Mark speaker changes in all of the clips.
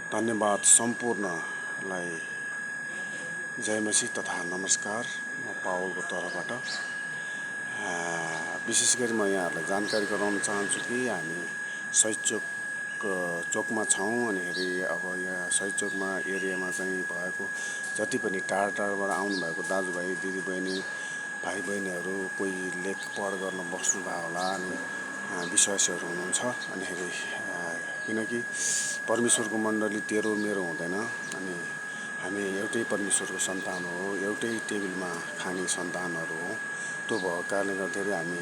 Speaker 1: धन्यवाद सम्पूर्णलाई जय मसीह तथा नमस्कार। म पावलको तर्फबाट विशेष गरी म यहाँहरूलाई जानकारी गराउन चाहन्छु कि हामी शहीद चोकमा छौँ। अनिखेरि अब यहाँ शहीद चोकमा एरियामा चाहिँ भएको जति पनि टाढा टाढाबाट आउनुभएको दाजुभाइ दिदीबहिनी भाइ बहिनीहरू कोही लेख पढ गर्न बस्नुभयो होला अनि विश्वासीहरू हुनुहुन्छ। अनिखेरि किनकि परमेश्वरको मण्डली तेरो मेरो हुँदैन अनि हामी एउटै परमेश्वरको सन्तान हो, एउटै टेबलमा खाने सन्तानहरू हो। त्यो भएको कारणले गर्दाखेरि हामी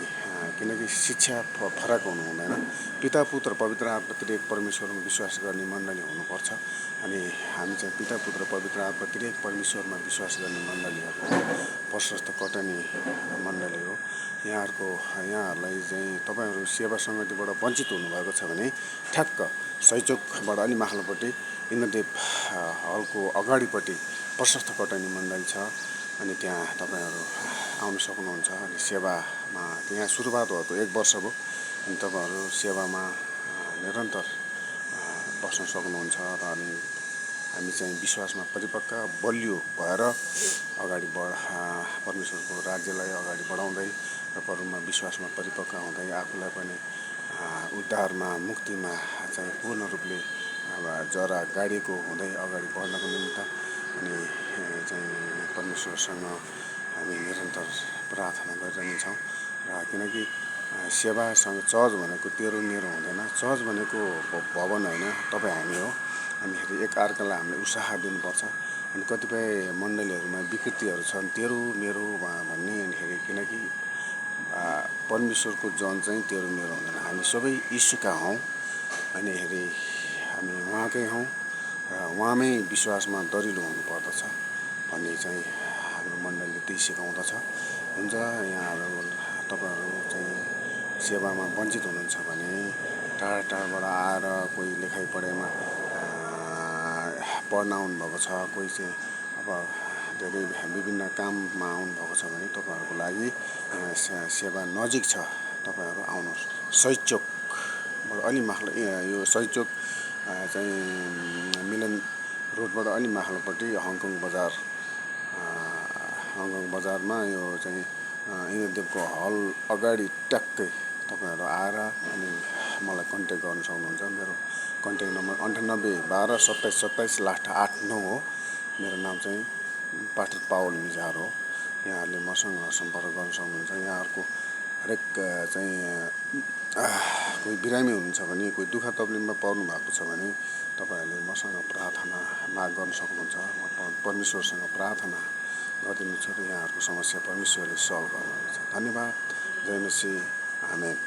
Speaker 1: किनकि शिक्षा फरक हुनु हुँदैन। पिता पुत्र पवित्र आत्मा त्रिएक परमेश्वरमा विश्वास गर्ने मण्डली हुनुपर्छ। अनि हामी चाहिँ पिता पुत्र पवित्र आत्मा त्रिएक परमेश्वरमा विश्वास गर्ने मण्डलीहरू हो, प्रशस्त कटनी मण्डली हो। यहाँहरूलाई चाहिँ तपाईँहरू सेवा सङ्गतिबाट वञ्चित हुनुभएको छ भने ठ्याक्क शहीद चोकबाट अलि माथिल्लोपट्टि इन्द्रदेव हलको अगाडिपट्टि प्रशस्त कटनी मण्डली छ। अनि त्यहाँ तपाईँहरू आउन सक्नुहुन्छ। अनि सेवामा त्यहाँ सुरुवात भएको 1 वर्ष भयो। अनि तपाईँहरू सेवामा निरन्तर बस्न सक्नुहुन्छ। र अनि हामी चाहिँ विश्वासमा परिपक्व बलियो भएर अगाडि परमेश्वरको राज्यलाई अगाडि बढाउँदै र परममा विश्वासमा परिपक्व हुँदै आफूलाई पनि उद्धारमा मुक्तिमा चाहिँ पूर्ण रूपले जरा गाडीको हुँदै अगाडि बढ्नको निमित्त अनि चाहिँ परमेश्वरसँग हामी निरन्तर प्रार्थना गरिरहनेछौँ। र किनकि सेवासँग चर्च भनेको तेरो मेरो हुँदैन। चर्च भनेको भवन होइन, तपाईँ हामी हो। अनिखेरि एकअर्कालाई हामीले उत्साह दिनुपर्छ। अनि कतिपय मण्डलीहरूमा विकृतिहरू छन् तेरो मेरो भन्ने। अनिखेरि किनकि परमेश्वरको जन चाहिँ तेरो मेरो हुँदैन, हामी सबै यीशुका हौँ। अनिखेरि हामी उहाँकै हौँ र उहाँमै विश्वासमा दरिलो हुनुपर्दछ भन्ने चाहिँ हाम्रो मण्डलीले त्यही सिकाउँदछ। हुन्छ, यहाँहरू तपाईँहरू चाहिँ सेवामा वञ्चित हुनुहुन्छ भने टाढा टाढाबाट आएर कोही लेखाइ पढाइमा पढ्न आउनुभएको छ, कोही चाहिँ अब धेरै विभिन्न काममा आउनुभएको छ भने तपाईँहरूको लागि सेवा नजिक छ। तपाईँहरू आउनुहोस्। शहीद चोकबाट अलि माथिल्लो यो शहीद चोक चाहिँ मिलन रोडबाट अलि माथिल्लोपट्टि हङकङ बजारमा यो चाहिँ इन्द्रदेवको हल अगाडि ट्याक्कै तपाईँहरू आएर अनि मलाई कन्ट्याक्ट गर्न सक्नुहुन्छ। मेरो कन्ट्याक्ट नम्बर 98122727 लास्ट 89 हो। मेरो नाम चाहिँ पास्टर पावल मिजार हो। यहाँहरूले मसँग सम्पर्क गर्न सक्नुहुन्छ। यहाँहरूको हरेक चाहिँ कोही बिरामी हुनुहुन्छ भने, कोही दुःख तकलिफमा पर्नु भएको छ भने तपाईँहरूले मसँग प्रार्थना माग गर्न सक्नुहुन्छ। म परमेश्वरसँग प्रार्थना गरिदिनेछु र यहाँहरूको समस्या परमेश्वरले सल्भ गर्नुहुन्छ। धन्यवाद। जय मसीह। आमेन।